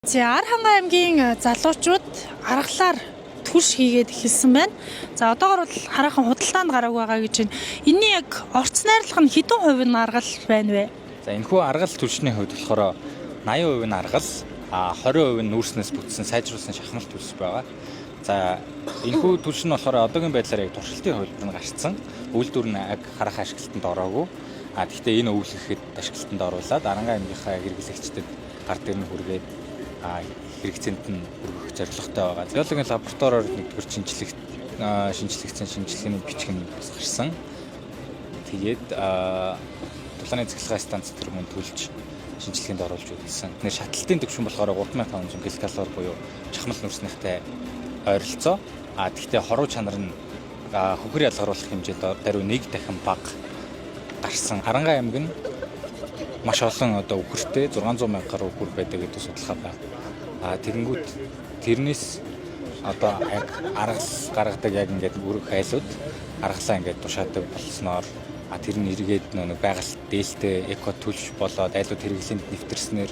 За, Архангай аймгийн залуучууд аргалаар түлш хийгээд эхэлсэн байна. За, одоогор бол хараахан худалдаанд гараагүй байгаа гэж байна. Энийний яг орц найрлага нь хэдэн хувь нь аргал байна вэ? За, энэхүү аргал түлшний хувьд болохоор 80% нь аргал, 20% нь нүүрснээс бүтсэн сайжруулсан шахмал түлш байгаа. За, энэхүү түлш нь болохоор одоогийн байдлаар яг туршилтын хувилбар нь гарцсан. Үйлдвэр нь яг хараахан ашиглалтанд ороогүй. Гэхдээ энэ өвлөхэд ашиглалтанд оруулаад Арангай аймгийнхаа хэрэглэгчдэд гар дээр нь хүргээд хэрэгцээнд нь хүргэх зорилготой байгаа. Биологийн лабораториор нэгдүгээр шинжлэгдсэн шинжилгээний бичиг нь бас гарсан. Тэгээд дулааны цахилгаан станц төр мөн төлж шинжилгээнд оруулж үзсэн. Тэр шатлалтын түвшин болохоор 3500 ккал буюу чахмал нүрснийхтэй ойролцоо. Тэгвэл хоруу чанар нь хөхөр ялгаруулах хэмжээд даруй нэг дахин бага гарсан. Арангай аймаг нь маш олон одоо үхэртэй, 600 мянга гаруй үхэр байдаг гэдэг судалгаа байна. Тэгэнгүүт тэрнээс одоо яг аргал гаргадаг, яг ингээд өрөх айлууд аргалаа ингээд тушаадаг болсноор тэр нь эргээд нэг байгаль дээлтэй эко түлш болоод айлууд хэрэглээнд нэвтэрснээр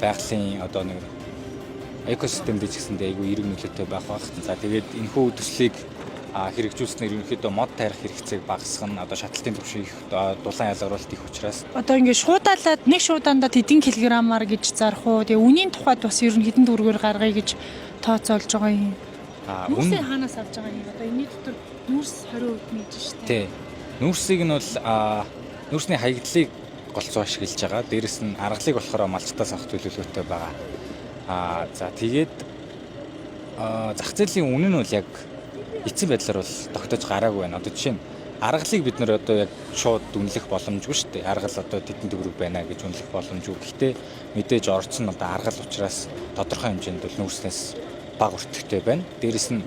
байгалийн одоо нэг экосистемд ч гэсэндээ айгүй эерэг нөлөөтэй байх байх. За, тэгээд энэхүү төслийг хэрэгжүүлснээр ерөнхийдөө мод тайрах хэрэгцээг багасгах нь, одоо шатлалтын түвшин их, дулаан ялгаруулалт их учраас. Одоо ингээд шуудаалаад нэг шуудаандаа хэдэн килограммаар гэж зарах уу? Тэгээ үнийн тухайд бас ер нь хэдэн төгрөгөөр гаргая гэж тооцоолж байгаа юм? Нүүрсийг хаанаас авч байгаа юм? Одоо энэний дотор нүүрс 20% нэж шүү дээ. Тий. Нүүрсийг нь бол нүүрсний хаягдлыг голцоо ашиглаж байгаа. Дээрэс нь аргалыг болохоор малчтаас авах төлөвлөгөөтэй байгаа. За, тэгээд зах зээлийн үнэ нь бол яг эцсийн байдлаар бол тогтоож гараагүй байна. Одоо жишээ нь аргалыг бид нэр одоо яг шууд үнэлэх боломжгүй шүү дээ. Аргал одоо тэдэн төгрөг байна гэж үнэлэх боломжгүй. Гэхдээ мэдээж орц нь одоо аргал учраас тодорхой хэмжээнд бол нүүрснээс бага өртөгтэй байна. Дээрэс нь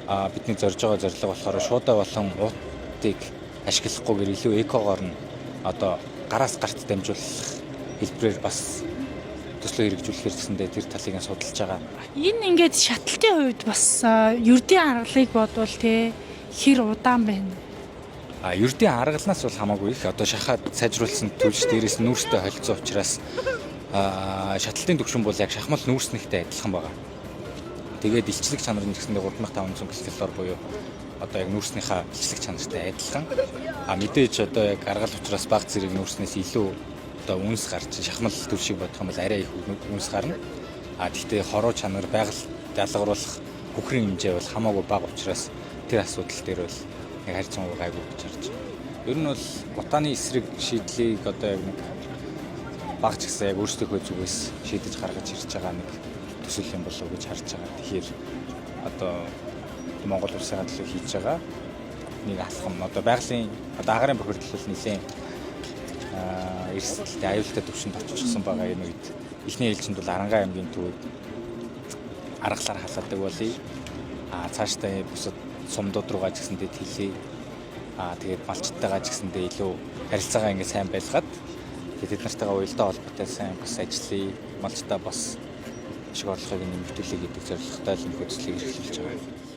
бидний зорж байгаа зорилго болохоор шуудаа болон уутыг ашиглахгүйгээр илүү экогоор нь одоо гараас гарт дамжуулах хэлбэрээр бас төслөө хэрэгжүүлэхээр гэсэндээ тэр талыг нь судалж байгаа. Энэ ингээд шатлалтын хувьд бас ердийн аргалыг бодвол те хэр удаан байна? Ердийн аргалнаас бол хамаагүй их. Одоо шахаад сайжруулсан түлш, дээрээс нүүрстэй холилдсон учраас шатлалтын түвшин бол яг шахмал нүүрснийхтэй адилхан байгаа. Тэгээд илчлэг чанар нь гэсэндээ 3500 ккал буюу одоо яг нүүрснийхаа илчлэг чанартай адилхан. Мэдээж одоо яг аргал учраас баг зэрэг нүүрснээс илүү одоо үнс гарч, шахмал түлшийг бодох юм бол арай их үнс гарна. Гэхдээ хоруу чанар, байгаль ялгаруулах хөхрийн хэмжээ бол хамаагүй бага учраас тэр асуудал дээр бол яг харьцангуй гайгүй гэж харж байна. Ер нь бол утааны эсрэг шийдлийг одоо яг нэг баг ч гэсэн яг өөрсдийнхөө зүгээс шийдэж гаргаж ирж байгаа нэг төсөл юм болов уу гэж харж байгаа. Тэгэхээр одоо Монгол улсын төлөө хийж байгаа нэг алхам, одоо байгалийн одоо агарын бохирдол бол нэлээд эрсдэлтэй, аюултай түвшинд очижсэн байгаа. Энэ үед эхний ээлжинд бол Арангай аймгийн төвөд аргалаар халаадаг болъё. Цаашдаа бусад сумдууд руугаа ч гэсэндээ тэлье. Тэгээд малчтайгаа ч гэсэндээ илүү харилцаагаа ингээд сайн байлгаад, тэгээд тэд нартайгаа уялдаа холбоотой сайн бас ажиллая. Малчтаа бас ашиг орлогыг нэмэгдүүлэе гэдэг зорилготой л энэ төслийг эрхлүүлж байгаа.